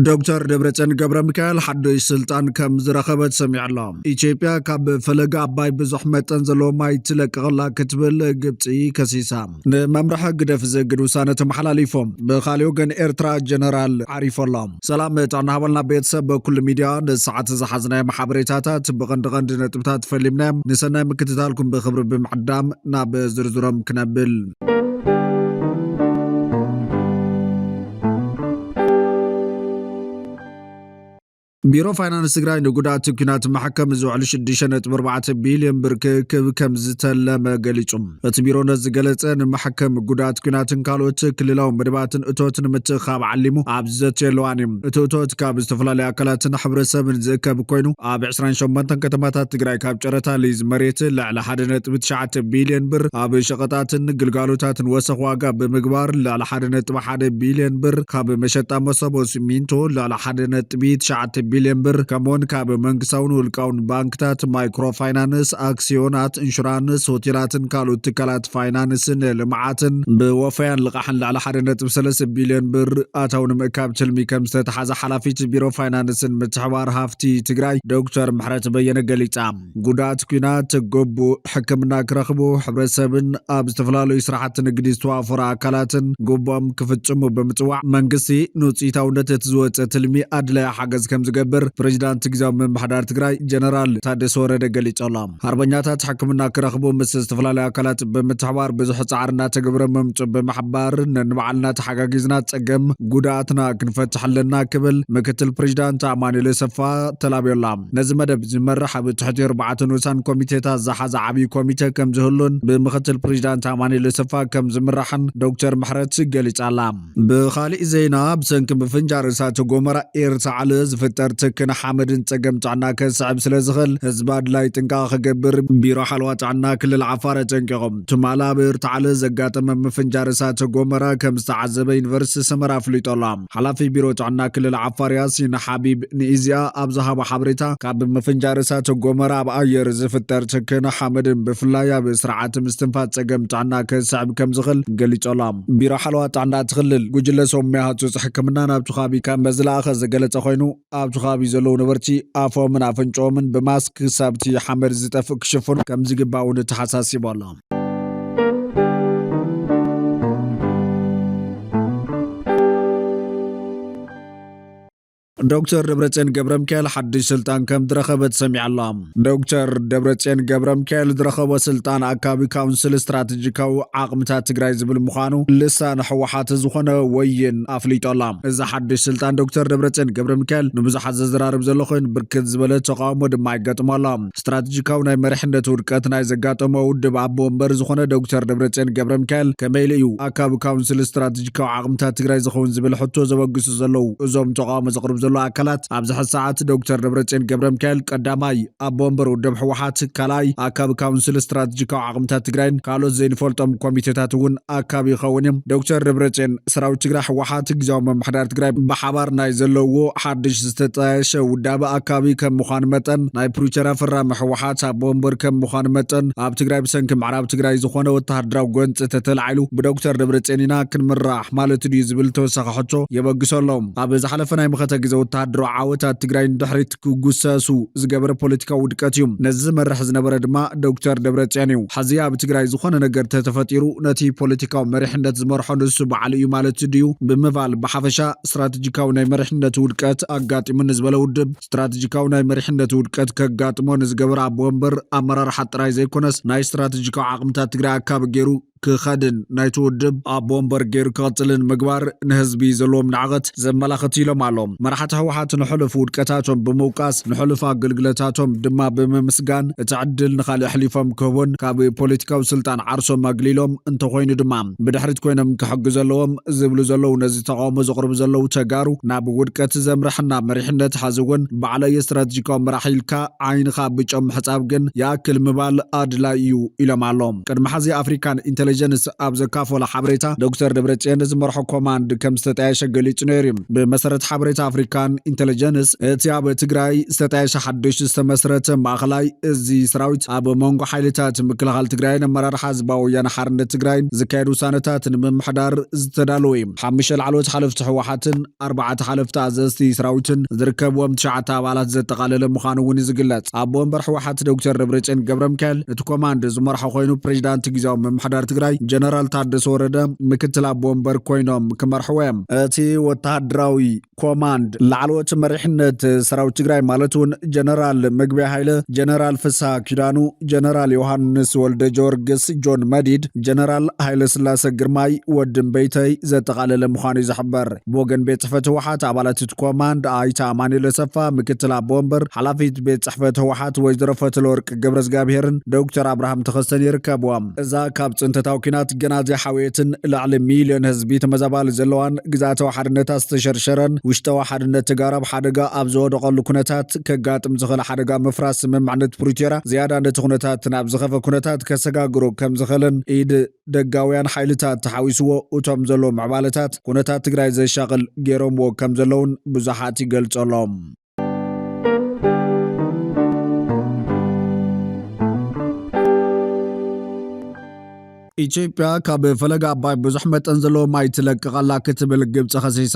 ዶክተር ደብረጽዮን ገብረ ሚካኤል ሓድሽ ስልጣን ከም ዝረኸበ ተሰሚዑ ኣሎ። ኢትዮጵያ ካብ ፈለገ ኣባይ ብዙሕ መጠን ዘለዎ ማይ ትለቅቕላ ክትብል ግብጺ ከሲሳ። ንመምርሒ ግደፍ ዘግድ ውሳነ ተመሓላሊፎም። ብኻልእ ወገን ኤርትራ ጀነራል ዓሪፎ ኣሎ። ሰላም ጥዕና ሃበልና ቤተሰብ በኩሉ ሚድያ ንሰዓት ዝሓዝናዮም ሓበሬታታት ብቐንዲ ቀንዲ ነጥብታት ፈሊምናዮም። ንሰናይ ምክትታልኩም ብኽብሪ ብምዕዳም ናብ ዝርዝሮም ክነብል። ቢሮ ፋይናንስ ትግራይ ንጉድኣት ኲናት መሐከም ዝውዕል ሽዱሽተ ነጥቢ ኣርባዕተ ቢልዮን ብር ክእክብ ከም ዝተለመ ገሊጹ። እቲ ቢሮ ነዚ ዝገለጸ ንመሐከም ጉድኣት ኲናትን ካልኦት ክልላዊ መደባትን እቶት ንምትእኻብ ዓሊሙ ኣብ ዝዘትየሉ እዋን እዩ። እቲ እቶት ካብ ዝተፈላለዩ ኣካላትን ሕብረተሰብን ዝእከብ ኮይኑ ኣብ ዕስራን ሸሞንተን ከተማታት ትግራይ ካብ ጨረታ ሊዝ መሬት ልዕሊ ሓደ ነጥቢ ትሽዓተ ቢልዮን ብር፣ ኣብ ሸቐጣትን ግልጋሎታትን ወሰኽ ዋጋ ብምግባር ልዕሊ ሓደ ነጥቢ ሓደ ቢልዮን ብር፣ ካብ መሸጣ መሰቦ ሲሚንቶ ልዕሊ ሓደ ነጥቢ ትሽዓተ ቢልዮን ብር፣ ከምኡውን ካብ መንግስታውን ውልቃውን ባንክታት፣ ማይክሮ ፋይናንስ፣ ኣክሲዮናት፣ ኢንሹራንስ፣ ሆቴላትን ካልኦት ትካላት ፋይናንስን ልምዓትን ብወፈያን ልቓሕን ልዕሊ ሓደ ነጥቢ ሰለስተ ቢልዮን ብር ኣታዊ ንምእካብ ትልሚ ከም ዝተተሓዘ ሓላፊት ቢሮ ፋይናንስን ምትሕባር ሃፍቲ ትግራይ ዶክተር ምሕረት በየነ ገሊጻ። ጉድኣት ኲናት ግቡእ ሕክምና ክረኽቡ፣ ሕብረተሰብን ኣብ ዝተፈላለዩ ስራሕቲ ንግዲ ዝተዋፈሩ ኣካላትን ግቡኦም ክፍጽሙ ብምጽዋዕ፣ መንግስቲ ንውፅኢታውነት እቲ ዝወፀ ትልሚ ኣድላዪ ሓገዝ ከም ዝገብር ፕሬዚዳንት ግዝያዊ ምምሕዳር ትግራይ ጀነራል ታደሰ ወረደ ገሊጹ ኣሎ። ሓርበኛታት ሕክምና ክረኽቡ ምስ ዝተፈላለዩ ኣካላት ብምትሕባር ብዙሕ ጻዕሪ እናተገብረ ምምጹ ብምሕባር፣ ነንባዕልና ተሓጋጊዝና ጸገም ጉድኣትና ክንፈትሕ ኣለና ክብል ምክትል ፕሬዚዳንት ኣማኑኤል ሰፋ ተላብዮላ። ነዚ መደብ ዝመርሕ ኣብ ትሕቲ ኣርባዕተ ንኡሳን ኮሚቴታት ዝሓዘ ዓብዪ ኮሚቴ ከም ዝህሉን ብምክትል ፕሬዚዳንት ኣማኑኤል ሰፋ ከም ዝምራሕን ዶክተር ምሕረት ገሊጻ ኣላ። ብኻሊእ ዜና፣ ብሰንኪ ምፍንጃር እሳተ ጎመራ ኤርታዕለ ዝፍጠር ትክን ሓመድን ጸገም ጥዕና ከስዕብ ስለ ዝኽእል፣ ህዝቢ ኣድላይ ጥንቃቐ ክገብር ቢሮ ሓለዋ ጥዕና ክልል ዓፋር ኣጠንቂቑ። ትማሊ ኣብ ኤርታዕለ ዘጋጠመ ምፍንጃር እሳተ ጎመራ ከም ዝተዓዘበ ዩኒቨርሲቲ ሰመራ ኣፍሊጡ ኣሎ። ሓላፊ ቢሮ ጥዕና ክልል ዓፋር ያሲን ሓቢብ ንኢዜኣ ኣብ ዝሃቦ ሓበሬታ፣ ካብ ምፍንጃር እሳተ ጎመራ ኣብ ኣየር ዝፍጠር ትክን ሓመድን ብፍላይ ኣብ ስርዓት ምስትንፋስ ጸገም ጥዕና ከስዕብ ከም ዝኽእል ገሊጹ ኣሎ። ቢሮ ሓለዋ ጥዕና እቲ ክልል፣ ጉጅለ ሰብ ሞያ ህጹጽ ሕክምና ናብቲ ከባቢ ከም መዝለኣኸ ዝገለጸ ኮይኑ፣ ኣብቲ ከባቢ ዘለዉ ነበርቲ ኣፎምን ኣፍንጭኦምን ብማስክ ክሳብቲ ሓመድ ዝጠፍእ ክሽፍኑ ከም ዝግባእ እውን ተሓሳሲቡ ኣሎ። ዶክተር ደብረጽዮን ገብረ ሚካኤል ሓድሽ ስልጣን ከም ዝረኸበ ተሰሚዑ ኣሎ። ዶክተር ደብረጽዮን ገብረ ሚካኤል ዝረኸቦ ስልጣን ኣካቢ ካውንስል ስትራቴጂካዊ ዓቕምታት ትግራይ ዝብል ምዃኑ ልሳን ህወሓት ዝኾነ ወይን ኣፍሊጡ ኣሎ። እዚ ሓድሽ ስልጣን ዶክተር ደብረጽዮን ገብረ ሚካኤል ንብዙሓት ዘዘራርብ ዘሎ ኮይኑ፣ ብርክት ዝበለ ተቃውሞ ድማ ይገጥሞ ኣሎ። ስትራቴጂካዊ ናይ መሪሕነት ውድቀት ናይ ዘጋጠሞ ውድብ ኣቦ ወንበር ዝኾነ ዶክተር ደብረጽዮን ገብረ ሚካኤል ከመይ ኢሉ እዩ ኣካቢ ካውንስል ስትራቴጂካዊ ዓቕምታት ትግራይ ዝኸውን ዝብል ሕቶ ዘበግሱ ዘለዉ እዞም ተቃውሞ ዘቕርቡ ዘለዉ ኣካላት፣ ኣብዚ ሕዚ ሰዓት ዶክተር ደብረጽዮን ገብረ ሚካኤል ቀዳማይ ኣቦ ወንበር ውድብ ህወሓት፣ ካልኣይ ኣካቢ ካውንስል ስትራቴጂካዊ ዓቕምታት ትግራይን ካልኦት ዘይንፈልጦም ኮሚቴታት እውን ኣካቢ ይኸውን እዮም። ዶክተር ደብረጽዮን ሰራዊት ትግራይ፣ ህወሓት፣ ግዝያዊ ምምሕዳር ትግራይ ብሓባር ናይ ዘለዎ ሓድሽ ዝተጣየሸ ውዳበ ኣካቢ ከም ምዃኑ መጠን፣ ናይ ፕሪቶርያ ፈራሚ ህወሓት ኣቦ ወንበር ከም ምዃኑ መጠን፣ ኣብ ትግራይ ብሰንኪ ምዕራብ ትግራይ ዝኾነ ወተሃደራዊ ጎንፂ ተተላዒሉ ብዶክተር ደብረጽዮን ኢና ክንምራሕ ማለት ድዩ ዝብል ተወሳኺ ሕቶ የበግሶ ኣሎ። ኣብ ዝሓለፈ ናይ መኸተ ግዜ ወተሃደራዊ ዓወታት ትግራይ ንድሕሪት ክጉሰሱ ዝገበረ ፖለቲካዊ ውድቀት እዩ። ነዚ ዝመርሕ ዝነበረ ድማ ዶክተር ደብረጽዮን እዩ። ሕዚ ኣብ ትግራይ ዝኾነ ነገር ተተፈጢሩ ነቲ ፖለቲካዊ መሪሕነት ዝመርሖ ንሱ በዓሉ እዩ ማለት ድዩ ብምባል፣ ብሓፈሻ ስትራቴጂካዊ ናይ መሪሕነት ውድቀት ኣጋጢሙ ንዝበለ ውድብ፣ ስትራቴጂካዊ ናይ መሪሕነት ውድቀት ከጋጥሞ ንዝገበረ ኣቦ ወንበር ኣመራርሓ ጥራይ ዘይኮነስ፣ ናይ ስትራቴጂካዊ ዓቕምታት ትግራይ ኣካቢ ገይሩ ክኸድን ናይቲ ውድብ ኣቦ ወንበር ገይሩ ክቕጽልን ምግባር ንህዝቢ ዘለዎም ንዕቐት ዘመላኽት ኢሎም ኣለዉ። መራሕቲ ህወሓት ንሕሉፍ ውድቀታቶም ብምውቃስ፣ ንሕሉፍ ኣገልግሎታቶም ድማ ብምምስጋን፣ እቲ ዕድል ንኻልእ ኣሕሊፎም ክህቡን ካብ ፖለቲካዊ ስልጣን ዓርሶም ኣግሊሎም እንተኾይኑ ድማ ብድሕሪት ኮይኖም ክሕግዙ ኣለዎም ዝብሉ ዘለዉ፣ ነዚ ተቃውሞ ዘቕርቡ ዘለዉ ተጋሩ ናብ ውድቀት ዘምርሕና መሪሕነት፣ ሐዚ እውን ባዕለይ ስትራቴጂካዊ መራሒ ኢልካ ዓይንኻ ብጨው ምሕጻብ ግን ይኣክል ምባል ኣድላይ እዩ ኢሎም ኣለዉ። ቅድሚ ሐዚ ኣፍሪካን ኢንተለ ኢንተለጀንስ ኣብ ዘካፈሎ ሓበሬታ፣ ዶክተር ደብረጽዮን ዝመርሖ ኮማንድ ከም ዝተጣየሸ ገሊጹ ነይሩ እዩ። ብመሰረት ሓበሬታ ኣፍሪካን ኢንተለጀንስ፣ እቲ ኣብ ትግራይ ዝተጣየሸ ሓድሽ ዝተመስረተ ማእኸላይ እዚ ሰራዊት ኣብ መንጎ ሓይልታት ምክልኻል ትግራይን ኣመራርሓ ህዝባዊ ወያነ ሓርነት ትግራይን ዝካየድ ውሳነታት ንምምሕዳር ዝተዳለወ እዩ። ሓሙሽተ ላዕለዎት ሓለፍቲ ህወሓትን ኣርባዕተ ሓለፍቲ ኣዘዝቲ ሰራዊትን ዝርከብዎም ትሽዓተ ኣባላት ዘጠቓለለ ምዃኑ እውን እዩ ዝግለጽ። ኣቦ ወንበር ህወሓት ዶክተር ደብረጽዮን ገብረ ሚካኤል እቲ ኮማንድ ዝመርሖ ኮይኑ፣ ፕሬዚዳንት ግዝያዊ ምምሕዳር ትግራይ ጀነራል ታደሰ ወረደ ምክትል ኣቦ ወንበር ኮይኖም ክመርሕዎ እዮም። እቲ ወተሃደራዊ ኮማንድ ላዕለዎት መሪሕነት ሰራዊት ትግራይ ማለት እውን ጀነራል ምግበይ ሃይለ፣ ጀነራል ፍስሃ ኪዳኑ፣ ጀነራል ዮሃንስ ወልደ ጊዮርጊስ ጆን መዲድ፣ ጀነራል ሃይለ ስላሰ ግርማይ ወዲ እምበይተይ ዘጠቓለለ ምዃኑ እዩ ዝሕበር። ብወገን ቤት ጽሕፈት ህወሓት ኣባላት እቲ ኮማንድ ኣይተ ኣማኑኤል ኣሰፋ ምክትል ኣቦ ወንበር፣ ሓላፊት ቤት ጽሕፈት ህወሓት ወይዘሮ ፈትለወርቅ ገብረዝጋብሄርን ዶክተር ኣብርሃም ተኸስተን ይርከብዎም። እዛ ካብ ጽንተታዊ ኲናት ገና ዘይሓወየትን ልዕሊ ሚልዮን ህዝቢ ተመዛባሊ ዘለዋን ግዝኣታዊ ሓድነታ ዝተሸርሸረን ውሽጣዊ ሓድነት ተጋሩ ኣብ ሓደጋ ኣብ ዝወደቐሉ ኩነታት ከጋጥም ዝኽእል ሓደጋ ምፍራስ ስምምዕነት ፕሪቶርያ ዝያዳ ነቲ ኩነታት ናብ ዝኸፈ ኩነታት ከሰጋግሮ ከም ዝኽእልን ኢድ ደጋውያን ሓይልታት ተሓዊስዎ እቶም ዘለዉ ምዕባለታት ኩነታት ትግራይ ዘሻቕል ገይሮምዎ ከም ዘለውን ብዙሓት ይገልጹ ኣለዉ። ኢትዮጵያ ካብ ፈለጋ ኣባይ ብዙሕ መጠን ዘለዎ ማይ ትለቅቕ ኣላ ክትብል ግብፂ ከሲሳ።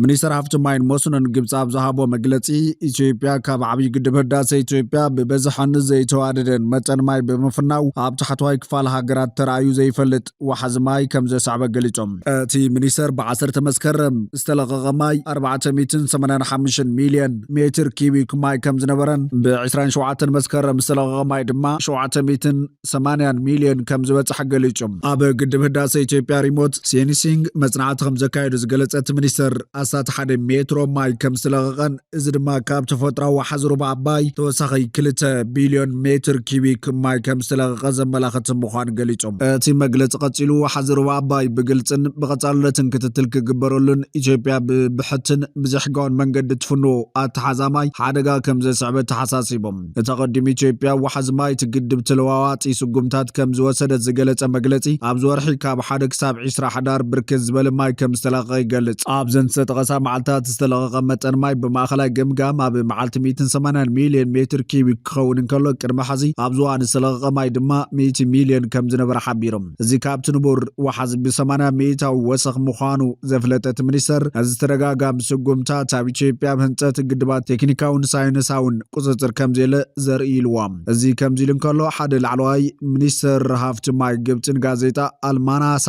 ሚኒስተር ሃፍቲ ማይን መስኖን ግብፂ ኣብ ዝሃቦ መግለፂ፣ ኢትዮጵያ ካብ ዓብዪ ግድብ ህዳሰ ኢትዮጵያ ብበዝሕን ዘይተዋደደን መጠን ማይ ብምፍናው ኣብ ታሕተዋይ ክፋል ሃገራት ተራእዩ ዘይፈልጥ ዋሕዚ ማይ ከም ዘስዕበ ገሊጾም። እቲ ሚኒስተር ብዓሰርተ መስከረም ዝተለቐቐ ማይ ኣርባዕተ ሚእትን ሰማንያን ሓሙሽተን ሚልዮን ሜትር ኪቢክ ማይ ከም ዝነበረን ብ ዕስራን ሸውዓተን መስከረም ዝተለቐቐ ማይ ድማ ሸውዓተ ሚእትን ሰማንያን ሚልዮን ከም ዝበጽሐ ገሊጹ። ኣብ ግድብ ህዳሰ ኢትዮጵያ ሪሞት ሴንሲንግ መጽናዕቲ ከም ዘካየዱ ዝገለጸት ሚኒስተር ኣስታት ሓደ ሜትሮ ማይ ከም ዝተለቐቐን እዚ ድማ ካብ ተፈጥሮኣዊ ዋሕዚ ሩባ ኣባይ ተወሳኺ ክልተ ቢልዮን ሜትር ኪቢክ ማይ ከም ዝተለቐቐ ዘመላኽት ምዃኑ ገሊጹ። እቲ መግለጺ ቀጺሉ፣ ዋሕዚ ሩባ ኣባይ ብግልጽን ብቐጻልነትን ክትትል ክግበረሉን ኢትዮጵያ ብብሕትን ብዘይሕጋውን መንገዲ ትፍንዎ ኣተሓዛ ማይ ሓደጋ ከም ዘስዕበ ተሓሳሲቦም። እቲ ኣቐዲሙ ኢትዮጵያ ዋሕዚ ማይ እቲ ግድብ ተለዋዋጢ ስጉምታት ከም ዝወሰደት ዝገለጸ መግለጺ፣ ኣብዚ ወርሒ ካብ ሓደ ክሳብ ዕስራ ሕዳር ብርክት ዝበለ ማይ ከም ዝተለቐቐ ይገልጽ። ኣብዘን ዝተጠቐሳ መዓልታት ዝተለቐቐ መጠን ማይ ብማእኸላይ ገምጋም ኣብ መዓልቲ ሚእትን ሰማንያን ሚልዮን ሜትር ኪቢክ ክኸውን እንከሎ፣ ቅድሚ ሕዚ ኣብዚ እዋን ዝተለቐቐ ማይ ድማ ሚእቲ ሚልዮን ከም ዝነበረ ሓቢሮም። እዚ ካብቲ ንቡር ዋሕዚ ብሰማንያ ሚእታዊ ወሰኽ ምዃኑ ዘፍለጠት ሚኒስተር፣ እዚ ተደጋጋሚ ስጉምታት ኣብ ኢትዮጵያ ኣብ ህንጸት ግድባት ቴክኒካውን ሳይንሳውን ቁጽጽር ከም ዘየለ ዘርኢ ኢልዋ። እዚ ከምዚ ኢሉ እንከሎ፣ ሓደ ላዕለዋይ ሚኒስተር ሃፍቲ ማይ ግብጺ ንጋዜጣ ኣልማናሳ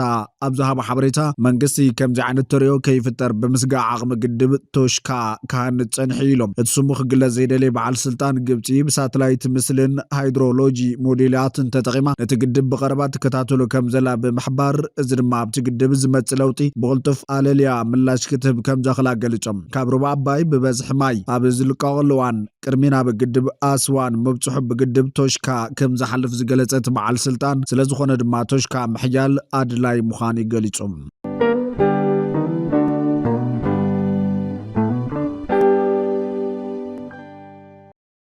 ኣብ ዝሃቦ ሓበሬታ፣ መንግስቲ ከምዚ ዓይነት ተርእዮ ከይፍጠር ብምስጋእ ዓቕሚ ግድብ ቶሽካ ክሃንጽ ጸኒሑ ኢሎም። እቲ ስሙ ክግለጽ ዘይደለየ በዓል ስልጣን ግብጺ ብሳተላይት ምስልን ሃይድሮሎጂ ሞዴላትን ተጠቒማ ነቲ ግድብ ብቐረባ ትከታተሎ ከም ዘላ ብምሕባር፣ እዚ ድማ ኣብቲ ግድብ ዝመጽእ ለውጢ ብቕልጡፍ ኣለልያ ምላሽ ክትህብ ከም ዘኽእላ ገሊጾም። ካብ ሩባ ኣባይ ብበዝሒ ማይ ኣብ ዝልቀቐሉ እዋን ቅድሚ ናብ ግድብ ኣስዋን ምብጽሑ ብግድብ ቶሽካ ከም ዝሓልፍ ዝገለጸ እቲ በዓል ስልጣን፣ ስለ ዝኾነ ድማ ቶሽካ ምሕያል ኣድላይ ምዃኑ ገሊጹ።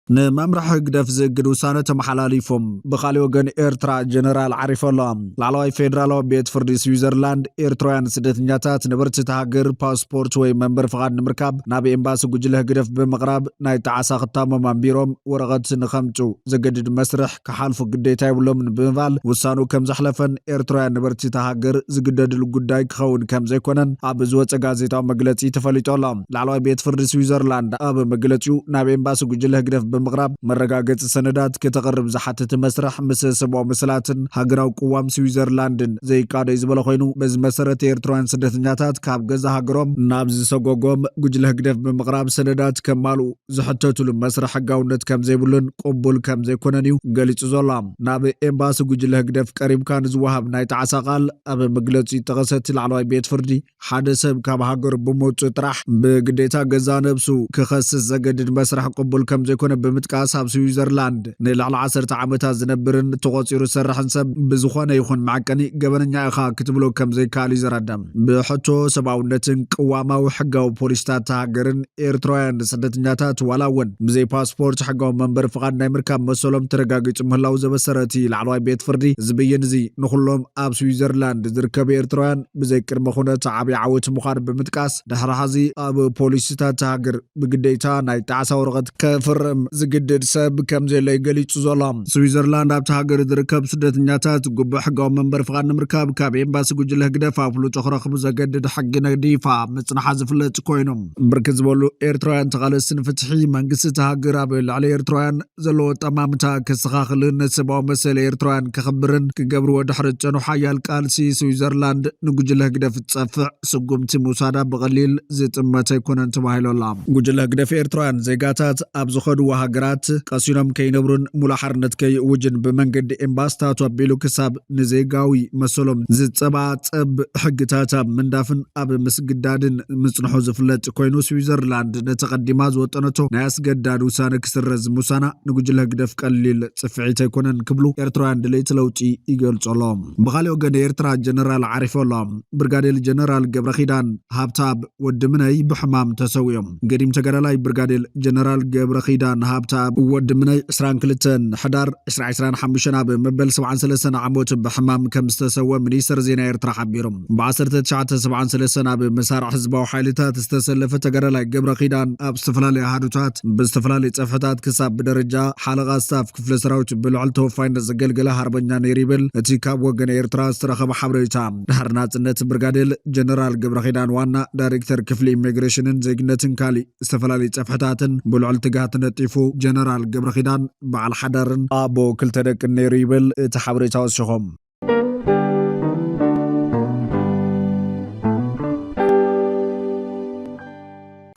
ንመምርሒ ህግደፍ ዝእግድ ውሳነ ተመሓላሊፎም። ብኻልእ ወገን ኤርትራ ጀነራል ዓሪፎ ኣሎ። ላዕለዋይ ፌደራላዊ ቤት ፍርዲ ስዊዘርላንድ ኤርትራውያን ስደተኛታት ነበርቲ እታ ሃገር ፓስፖርት ወይ መንበሪ ፍቓድ ንምርካብ ናብ ኤምባሲ ጉጅለ ህግደፍ ብምቕራብ ናይ ጣዕሳ ክታሞም ኣንቢሮም ወረቐት ንኸምጹ ዘገድድ መስርሕ ክሓልፉ ግዴታ የብሎምን ብምባል ውሳኑ ከም ዘሕለፈን ኤርትራውያን ነበርቲ እታ ሃገር ዝግደድሉ ጉዳይ ክኸውን ከም ዘይኮነን ኣብ ዝወጸ ጋዜጣዊ መግለጺ ተፈሊጡ ኣሎ። ላዕለዋይ ቤት ፍርዲ ስዊዘርላንድ ኣብ መግለጺኡ ናብ ኤምባሲ ጉጅለ ህግደፍ ብምቕራብ መረጋገጺ ሰነዳት ከተቕርብ ዝሓትት መስርሕ ምስ ሰብኣዊ መሰላትን ሃገራዊ ቅዋም ስዊዘርላንድን ዘይቃዶ እዩ ዝበለ ኮይኑ፣ በዚ መሰረት ኤርትራውያን ስደተኛታት ካብ ገዛ ሃገሮም ናብ ዝሰጎጎም ጉጅለ ህግደፍ ብምቕራብ ሰነዳት ከማልኡ ዝሕተቱሉ መስርሕ ሕጋውነት ከም ዘይብሉን ቅቡል ከም ዘይኮነን እዩ ገሊጹ ዘሎ። ናብ ኤምባሲ ጉጅለ ህግደፍ ቀሪብካ ንዝወሃብ ናይ ጣዕሳ ቃል ኣብ መግለጺ ጠቐሰ እቲ ላዕለዋይ ቤት ፍርዲ፣ ሓደ ሰብ ካብ ሃገሩ ብምውጽኡ ጥራሕ ብግዴታ ገዛ ነብሱ ክኸስስ ዘገድድ መስርሕ ቅቡል ከም ዘይኮነ ብምጥቃስ፣ ኣብ ስዊዘርላንድ ንልዕሊ ዓሰርተ ዓመታት ዝነብርን ተቖጺሩ ዝሰርሕን ሰብ ብዝኾነ ይኹን መዐቀኒ ገበነኛ ኢኻ ክትብሎ ከም ዘይከኣል እዩ ዘረድእ። ብሕቶ ሰብኣውነትን ቅዋማዊ ሕጋዊ ፖሊሲታት እታ ሃገርን፣ ኤርትራውያን ስደተኛታት ዋላ እውን ብዘይ ፓስፖርት ሕጋዊ መንበሪ ፍቓድ ናይ ምርካብ መሰሎም ተረጋጊጹ ምህላው ዘበሰረ እቲ ላዕለዋይ ቤት ፍርዲ፣ እዚ ብይን እዚ ንኹሎም ኣብ ስዊዘርላንድ ዝርከቡ ኤርትራውያን ብዘይ ቅድመ ኩነት ዓብዪ ዓወት ምዃኑ ብምጥቃስ፣ ድሕሪ ሕዚ ኣብ ፖሊሲታት እታ ሃገር ብግዴታ ናይ ጣዕሳ ወረቐት ከፍርም ዝግድድ ሰብ ከም ዘየለ እዩ ገሊጹ ዘሎ። ስዊዘርላንድ ኣብቲ ሃገር ዝርከብ ስደተኛታት ግቡእ ሕጋዊ መንበሪ ፍቓድ ንምርካብ ካብ ኤምባሲ ጉጅለ ህግደፍ ኣፍልጦ ክረኽቡ ዘገድድ ሕጊ ነዲፋ ምጽንሓ ዝፍለጥ ኮይኑ፣ ብርክት ዝበሉ ኤርትራውያን ተቓለስቲ ንፍትሒ፣ መንግስቲ እታ ሃገር ኣብ ልዕሊ ኤርትራውያን ዘለዎ ኣጠማምታ ከስተኻኽልን ሰብኣዊ መሰል ኤርትራውያን ከኽብርን ክገብርዎ ድሕሪ ዝጸንሑ ሓያል ቃልሲ፣ ስዊዘርላንድ ንጉጅለ ህግደፍ ዝጸፍዕ ስጉምቲ ምውሳዳ ብቐሊል ዝጥመት ኣይኮነን ተባሂሉ ኣሎ። ጉጅለ ህግደፍ ኤርትራውያን ዜጋታት ኣብ ዝኸድዎ ሃገራት ቀሲኖም ከይነብሩን ሙሉእ ሓርነት ከይእውጅን ብመንገዲ ኤምባስታት ኣቢሉ ክሳብ ንዜጋዊ መሰሎም ዝጸባጸብ ሕግታት ኣብ ምንዳፍን ኣብ ምስግዳድን ምጽንሑ ዝፍለጥ ኮይኑ፣ ስዊዘርላንድ ነቲ ቀዲማ ዝወጠነቶ ናይ ኣስገዳድ ውሳነ ክስረዝ ምውሳና ንጉጅለ ህግደፍ ቀሊል ጽፍዒት ኣይኮነን ክብሉ ኤርትራውያን ደለይቲ ለውጢ ይገልጹ ኣለዉ። ብኻልእ ወገን ኤርትራ ጀነራል ዓሪፉ ኣሎ። ብርጋዴር ጀነራል ገብረኺዳን ሃብተኣብ ወዲ ምነይ ብሕማም ተሰዊኦም። ገዲም ተጋዳላይ ብርጋዴር ጀነራል ገብረኺዳን ሃብተኣብ ወዲ ምነይ ዕስራን ክልተን ሕዳር ዕስራ ዕስራን ሓሙሽተን ኣብ መበል ሰብዓን ሰለስተን ዓመቱ ብሕማም ከም ዝተሰወ ሚኒስተር ዜና ኤርትራ ሓቢሩ። ብ ዓሰርተ ትሽዓተ ሰብዓን ሰለስተን ኣብ መሳርዕ ህዝባዊ ሓይልታት ዝተሰለፈ ተጋዳላይ ገብረኺዳን ኣብ ዝተፈላለዩ ኣሃዱታት ብዝተፈላለዩ ጸፍሕታት ክሳብ ብደረጃ ሓለቓ ስታፍ ክፍለ ሰራዊት ብልዑል ተወፋይነት ዘገልገለ ሃርበኛ ነይሩ ይብል እቲ ካብ ወገን ኤርትራ ዝተረኸበ ሓበሬታ። ድሕሪ ናጽነት ብርጋዴር ጀነራል ገብረኺዳን ዋና ዳይሬክተር ክፍሊ ኢሚግሬሽንን ዜግነትን ካሊእ ዝተፈላለዩ ጸፍሕታትን ብልዑል ትግሃት ነጢፉ ጀነራል ገብረኺዳን በዓል ሓዳርን ኣቦ ክልተ ደቅን ነይሩ ይብል እቲ ሓበሬታ ወሲኹ።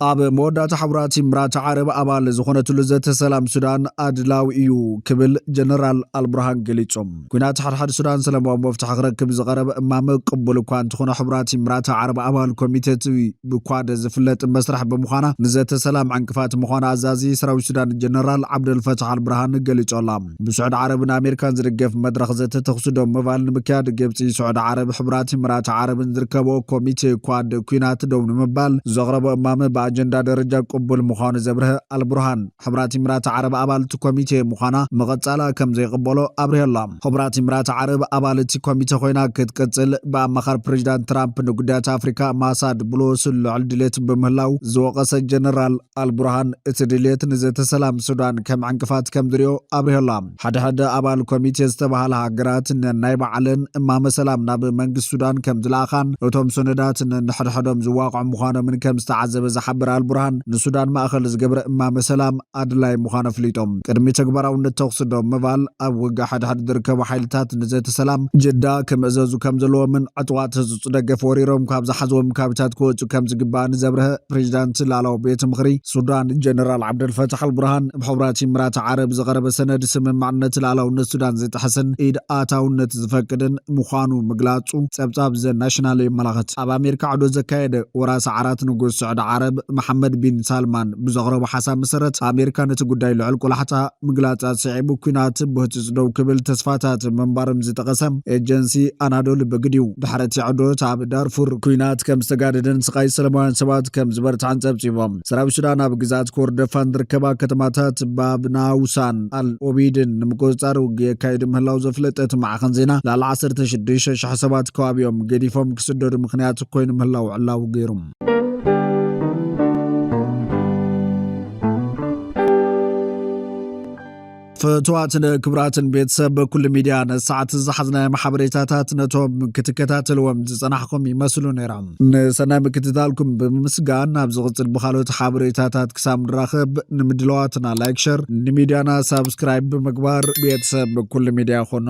ኣብ መወዳእታ ሕቡራት ኢምራት ዓረብ ኣባል ዝኾነትሉ ዘተ ሰላም ሱዳን ኣድላዊ እዩ ክብል ጀነራል ኣልቡርሃን ገሊጹ። ኲናት ሓድሓድ ሱዳን ሰላማዊ መፍትሒ ክረክብ ዝቐረበ እማመ ቅቡል እኳ እንተኾነ፣ ሕቡራት ኢምራት ዓረብ ኣባል ኮሚቴ እቲ ብኳድ ዝፍለጥ መስርሕ ብምዃና ንዘተ ሰላም ዕንቅፋት ምዃኑ ኣዛዚ ሰራዊት ሱዳን ጀነራል ዓብደልፈታሕ ኣልቡርሃን ገሊጹ ኣሎ። ብስዑዲ ዓረብን ኣሜሪካን ዝድገፍ መድረኽ ዘተ ተኹሲ ደው ምባል ንምክያድ ግብጺ፣ ስዑዲ ዓረብ፣ ሕቡራት ኢምራት ዓረብን ዝርከቦ ኮሚቴ ኳድ ኲናት ደው ንምባል ዘቕረቦ እማመ ብኣጀንዳ ደረጃ ቅቡል ምዃኑ ዘብርሀ ኣልቡርሃን፣ ሕቡራት ኢምራት ዓረብ ኣባልቲ ኮሚቴ ምዃና ምቕጻላ ከም ዘይቕበሎ ኣብሪሁ ኣሎ። ሕቡራት ኢምራት ዓረብ ኣባል እቲ ኮሚቴ ኮይና ክትቅጽል ብኣማኻሪ ፕሬዚዳንት ትራምፕ ንጉዳያት ኣፍሪካ ማሳድ ብሉስ ልዑል ድሌት ብምህላው ዝወቐሰ ጀነራል ኣልቡርሃን፣ እቲ ድሌት ንዘተ ሰላም ሱዳን ከም ዕንቅፋት ከም ዝሪኦ ኣብሪሁ ኣሎ። ሓደ ሓደ ኣባል ኮሚቴ ዝተባህላ ሃገራት ነናይ ባዕለን እማመ ሰላም ናብ መንግስቲ ሱዳን ከም ዝለኣኻን እቶም ሰነዳት ነንሕድሕዶም ዝዋቕዑ ምዃኖምን ከም ዝተዓዘበ ዝሓበረ ኣልቡርሃን፣ ንሱዳን ማእኸል ዝገብረ እማመ ሰላም ኣድላይ ምዃኑ ኣፍሊጦም። ቅድሚ ተግባራውነት ተኹሲ ደው ምባል፣ ኣብ ውግእ ሓድሓድ ዝርከቡ ሓይልታት ንዘተ ሰላም ጅዳ ክምእዘዙ ከም ዘለዎምን ዕጡቓት ህጹጽ ደገፍ ወሪሮም ካብ ዝሓዝዎም ከባቢታት ክወጹ ከም ዝግባእን ዘብርሀ ፕሬዚዳንት ላዕለዋይ ቤት ምኽሪ ሱዳን ጀነራል ዓብደልፈታሕ ኣልቡርሃን፣ ብሕቡራት ኢምራት ዓረብ ዝቐረበ ሰነድ ስምምዕነት ላዕላውነት ሱዳን ዝጥሕስን ኢድ ኣታውነት ዝፈቅድን ምዃኑ ምግላጹ ጸብጻብ ዘ ናሽናል የመላኽት። ኣብ ኣሜሪካ ዕዶ ዘካየደ ወራሲ ዓራት ንጉስ ስዑዲ ዓረብ መሓመድ ቢን ሳልማን ብዘቕረቦ ሓሳብ መሰረት፣ ኣሜሪካ ነቲ ጉዳይ ልዑል ቆላሕታ ምግላጻ ስዒቡ፣ ኲናት ብህጹጽ ደው ክብል ተስፋታት ምንባሮም ዝጠቐሰ ኤጀንሲ ኣናዶል በግዲዩ፣ ድሕሪ እቲ ዕዶት ኣብ ዳርፉር ኲናት ከም ዝተጋደደን ስቓይ ሰላማውያን ሰባት ከም ዝበርትዐን ጸብጺቦም። ሰራዊት ሱዳን ኣብ ግዝኣት ኮርዶፋን ዝርከባ ከተማታት ባብ ናውሳን ኣል ኦቢድን ንምቁጽጻር ውግእ የካይዱ ምህላው ዘፍለጠ እቲ ማዕኸን ዜና፣ ልዕሊ ዓሰርተ ሽዱሽተ ሽሕ ሰባት ከባቢኦም ገዲፎም ክስደዱ ምኽንያት ኮይኑ ምህላው ዕላዊ ገይሩ። ፍቱዋትን ክቡራትን ቤተሰብ ኩሉ ሚድያ፣ ነሰዓት ዝሓዝናዮም ሓበሬታታት ነቶም ክትከታተልዎም ዝጸናሕኩም ይመስሉ ነይሮም። ንሰናይ ምክትታልኩም ብምምስጋን፣ ኣብ ዝቕጽል ብኻልኦት ሓበሬታታት ክሳብ ንራኸብ፣ ንምድላዋትና ላይክ፣ ሸር፣ ንሚድያና ሳብስክራይብ ብምግባር ቤተሰብ ኩሉ ሚድያ ኮኑ።